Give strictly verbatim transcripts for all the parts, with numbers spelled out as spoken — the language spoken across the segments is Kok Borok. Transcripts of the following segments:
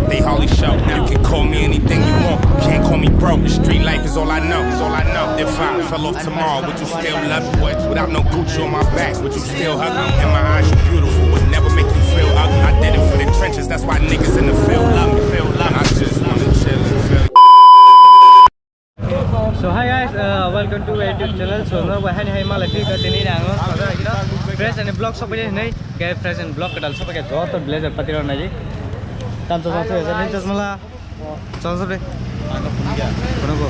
They hardly show. You can call me anything you want. Can't call me broke. Street life is all I know. Is all I know. If I fell off tomorrow, would you still love me? What? Without no Gucci on my back, would you still hug me? In my eyes, you beautiful. Would never make you feel ugly. I did it for the trenches. That's why niggas in the field love me. Feel love me. I just wanna chill and feel. So hi guys, uh, welcome to my YouTube channel. So norok bai hani hai malai phi ka tini ang o saja kira fresh and vlog sopai hinai ke fresh and vlog kadal sopai ke joto blazer pati rok nai. Tam to joto ya nin chosma la. Chosma de. Kono ko.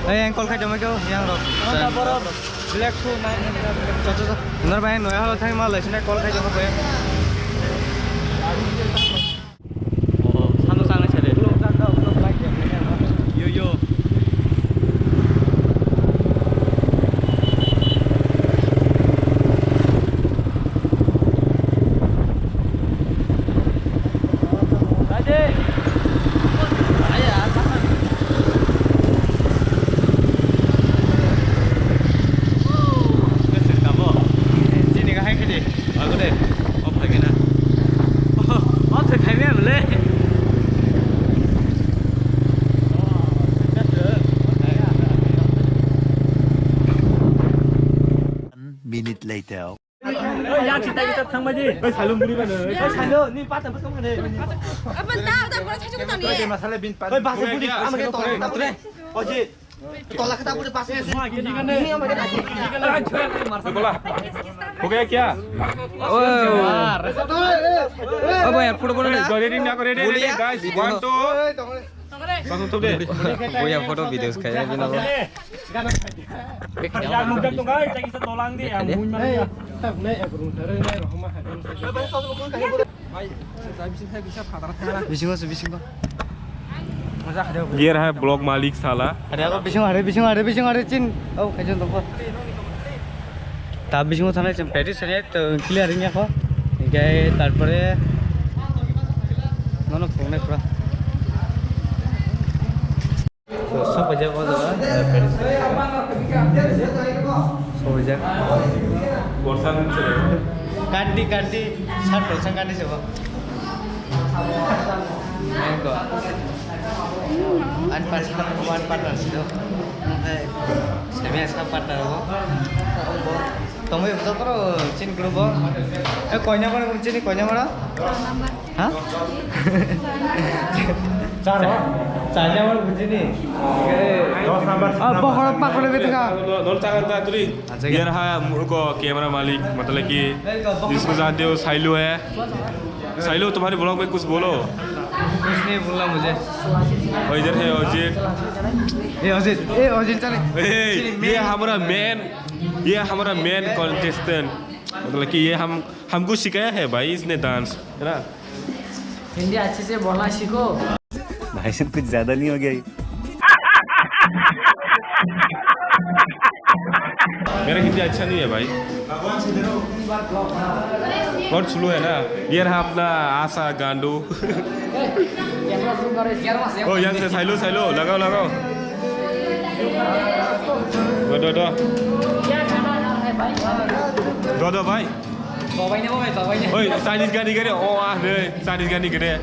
Hey, ang call khai jama kyo yang rok. Black shoe nai. Cho cho cho. Norok bai noya halo thang malai sina call khai jama ko. Oh, samung sangnai sade. Yo, yo. Chini kahai khe de. Ako de. Off khai na. Off khai na le. Minute later. Yang sita kita thang baji. Oi, salu muri ba ne. Oi, salu, ni pata bus kong ne. Apa dah, dah, boleh saya cukup tadi. Oi, masalah bin pan. Oi, bahasa budi, ama ke tolak kita budi. Oji. Tolak kita budi pas. Ini ama ke tadi. Bola. Ho gaya kya? Oh, oh, bhai, photo, photo na. Ready, ready, guys. One, two. Bhai, photo, videos khai, bina bo. Bisingo se, bisingo. Ye raha hai vlog malik sala. Are, ako bisingo are, bisingo are, bisingo are, chin. Oh, kaijon tongkho. Ta bisingo thanai chin, practice sanai, to clear ringya kho. Hinkhe tarpore nono phungnai pura. So, sopaijak o jaga, eh, Paris. Sopaijak. Borsa ni chwrai. Kandi, kandi, sat borsa kandi sebo. Ani partner, ani partner sebo. Oke, semi asa partner bo. Tongwi joto chini group o. Eh, koina mara chini, koina mara? Ha? Char ho? Char number bujini. Ah, bokhorok pakole bete ka. Dol tangan ta tuli. Acha, ya. Biar ha muruko camera malik, matlab ki, jisko jante ho, Sailo hai. Sailo, tumhare vlog mein kuch bolo. Kuch nahi bolna mujhe. Aur idhar hai Ajit. Eh, Ajit, eh, Ajit, chale. Hey, ye hamara main, ye hamara main contestant. Matlab ki, ye hum, humko sikhaya hai bhai, isne dance, hai na? Hindi अच्छे से बोलना सीखो। भाई साहब, कुछ ज्यादा नहीं हो गया ये? मेरा हिंदी अच्छा नहीं है भाई, बहुत स्लो है ना। ये रहा अपना आशा गांडू। ओ, यहाँ से साइलो, साइलो, लगाओ, लगाओ। दो, दो, दो। दो, दो, भाई। Oi, Chinese gani gede. Oh, ah, ne, Chinese gani gede.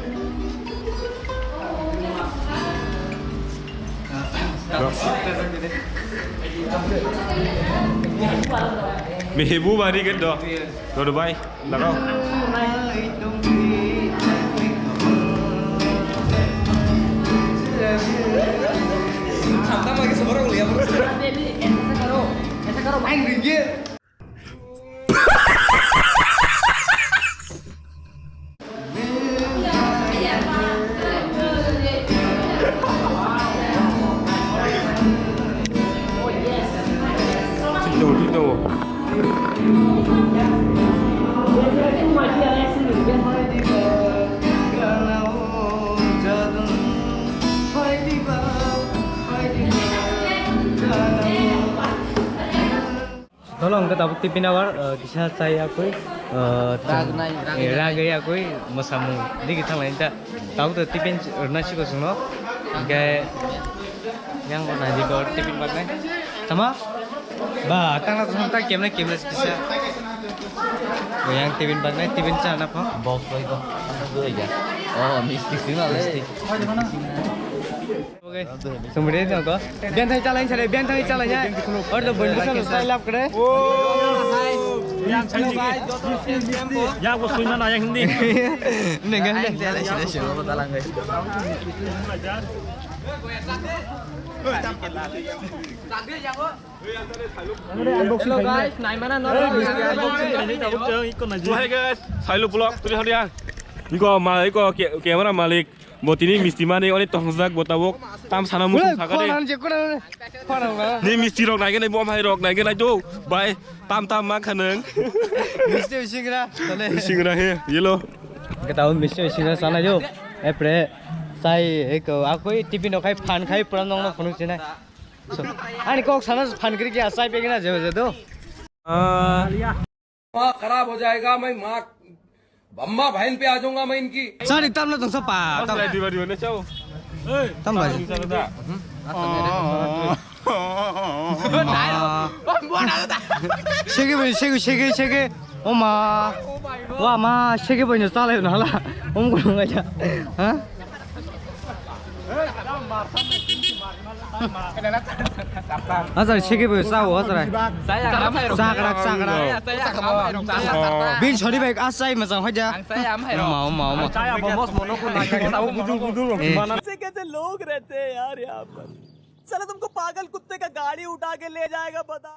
Mehboob ari gede. Dodo bai, lagao. Tolo hwnkhe tabuk tiffin hour, uh, kisa chai yakwi, uh, Ragnai, eh, ragnai. Ragwi yakwi mwsamung digi thanglai ta. Tabuk to tiffin rwna siko chwngno. Hwnkhe yang bo nai di ko tiffin baknai. Tama? Ba, tangna tong ta kemna kemna kisa. Yang tibin bagnai, tibin chana pho. Box bai ko. Ano doi ga. Oh, mistik sing ale. Mistik. Okay. Sumri no ko. Bian thai chalai sare, bian thai chalai ya. Or to bun busa sai lap kre. Ya ko suina na yang hindi. Nengga. Chalai sare sing ko talang gai. Hello guys, naimana no. So hey guys, Sailu vlog tuli hadiya. Iko ma iko ke- camera malik. Bo tini misti mani oni tongjak bo tabuk tam sana musu sakade. Ni misti rok naigene bo mai rok naigene do. Bai tam tam ma khanang. Misti bisingra. Bisingra he yelo. Kita misti bisingra sana jo. Epre sai eko akoi tipi no khai phan khai pura nong no phunuk sinai. So, ani kok sana phan kri kya sai pegina je je do. Ah. दिमाग खराब हो जाएगा। मैं माँ अम्मा बहन पे आ जाऊंगा मैं इनकी। Sorry, tam na tong sa pa. Tam. Diba diba na chao. Tam ba. Diba diba. Sege bai, sege, sege, sege. O ma. Wa ma, sege bai no chalai na hala. Om ko ngai ja. Ha? Hazar sege bai sa o hazar. Chakrak, chakrak. Bin sori bai asai majang hoja. Oma, oma, oma. कैसे कैसे लोग रहते हैं यार यहाँ पर। साला तुमको पागल कुत्ते का गाड़ी उठा के ले जाएगा पता।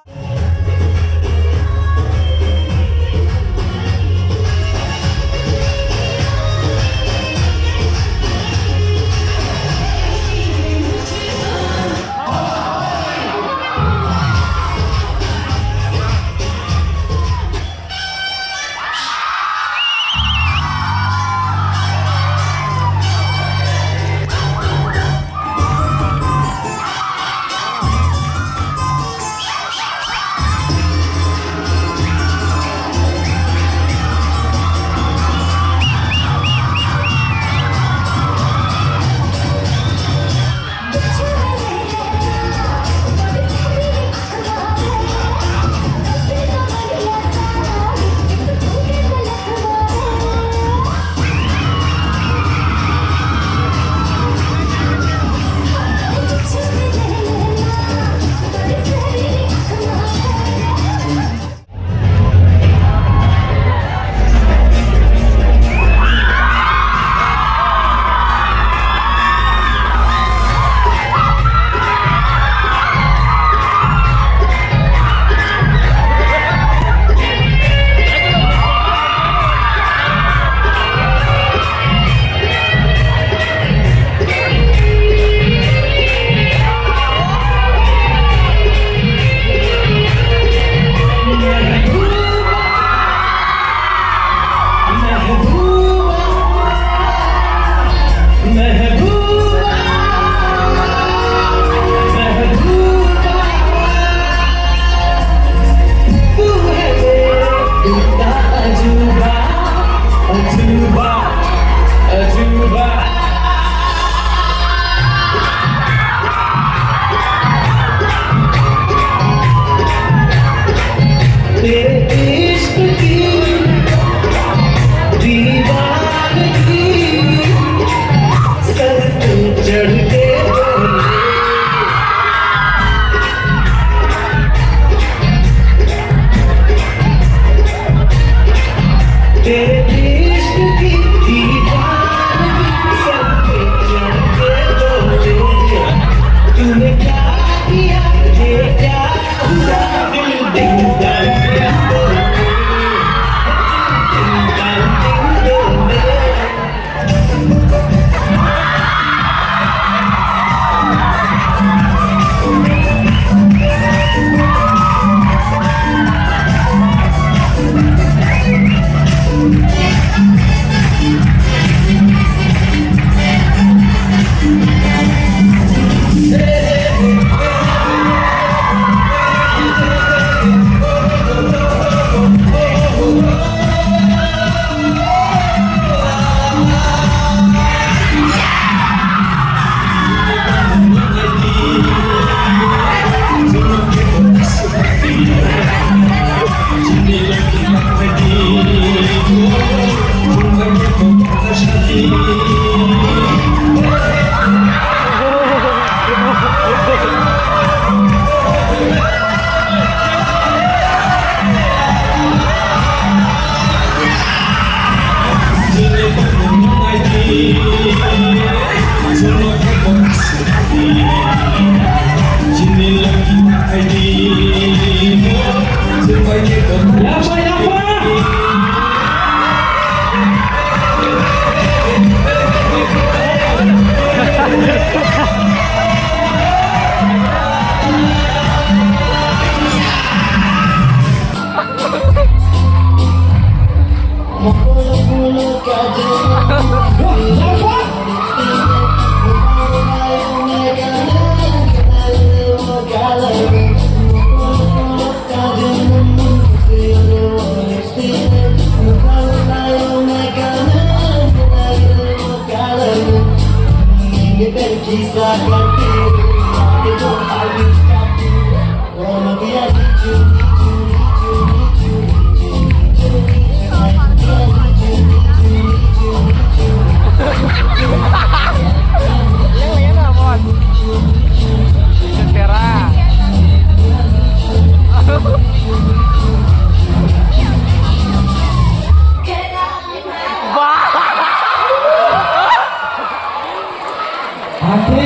Ante,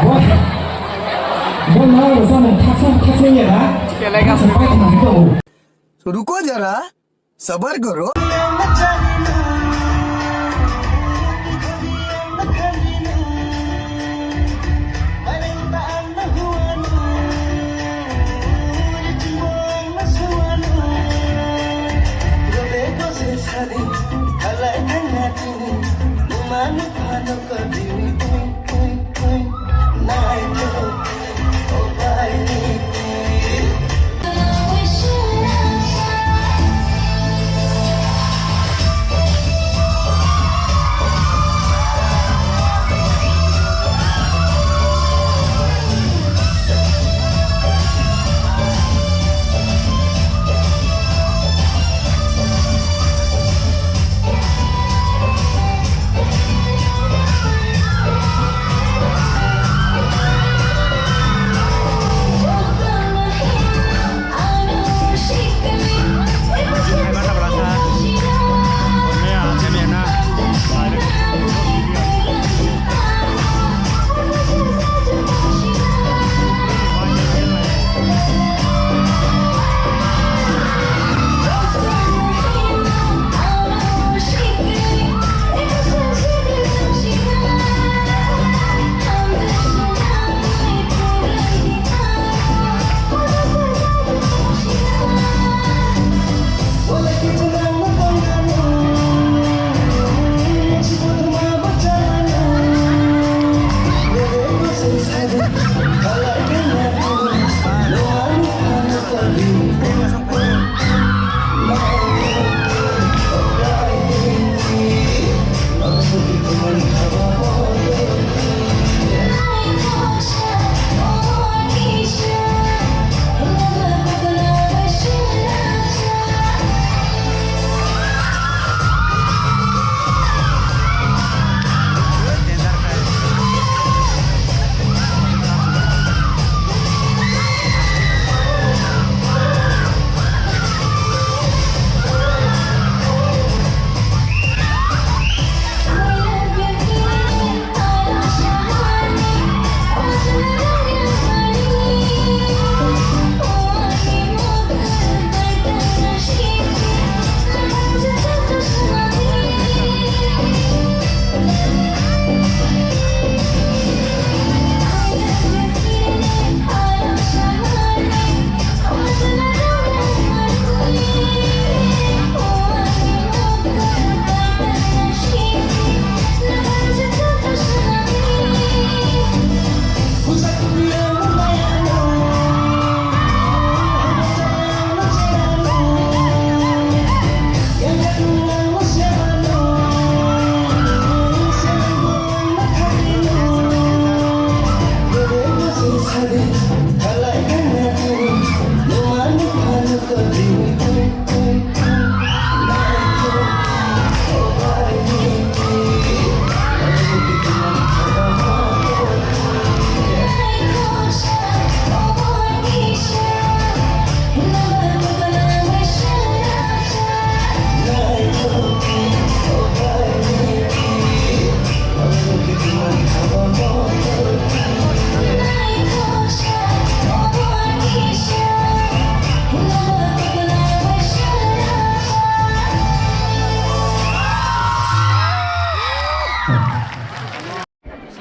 bo, bo nang rwchapmung thaksa thaksa ya da? Thaksa pai thang khe tongo. Ruko jara, sabar karo.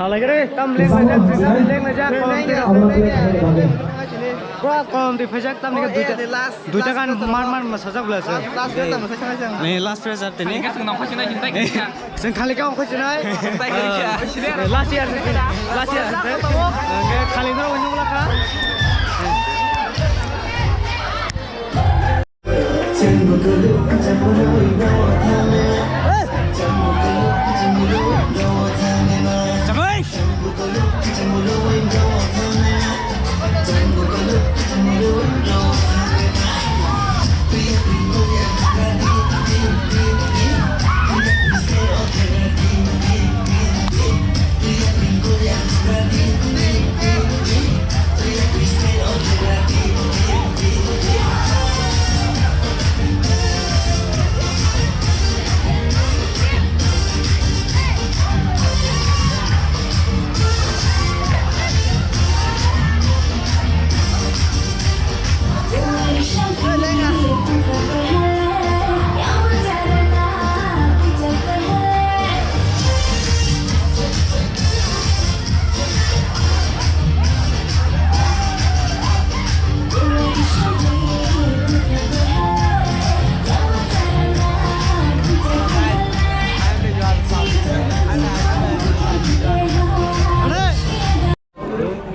Halagre, tam leng na jak, tam leng na jak, kom twi rok. Pura kom twi phaijak, tam ni duita, duita kan mar mar ma sajak bla se. Ni last result tini. Seng khali ka ongkhoi sinai. Last year se, last year se. Khali no ongkhoi nukla kha.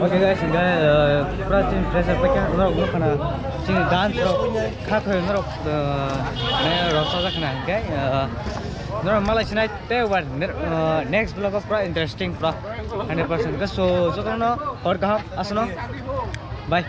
Okay guys, hingke, uh, pura chini fresher paikha, norok nukha na chini dance rok kha khoi norok, uh, ne rok sajak khna hingke, uh, norok malai sinai tei ubar, uh, next vlog o pura interesting pura hundred percent. So jotono hor kaham aswkno, bye.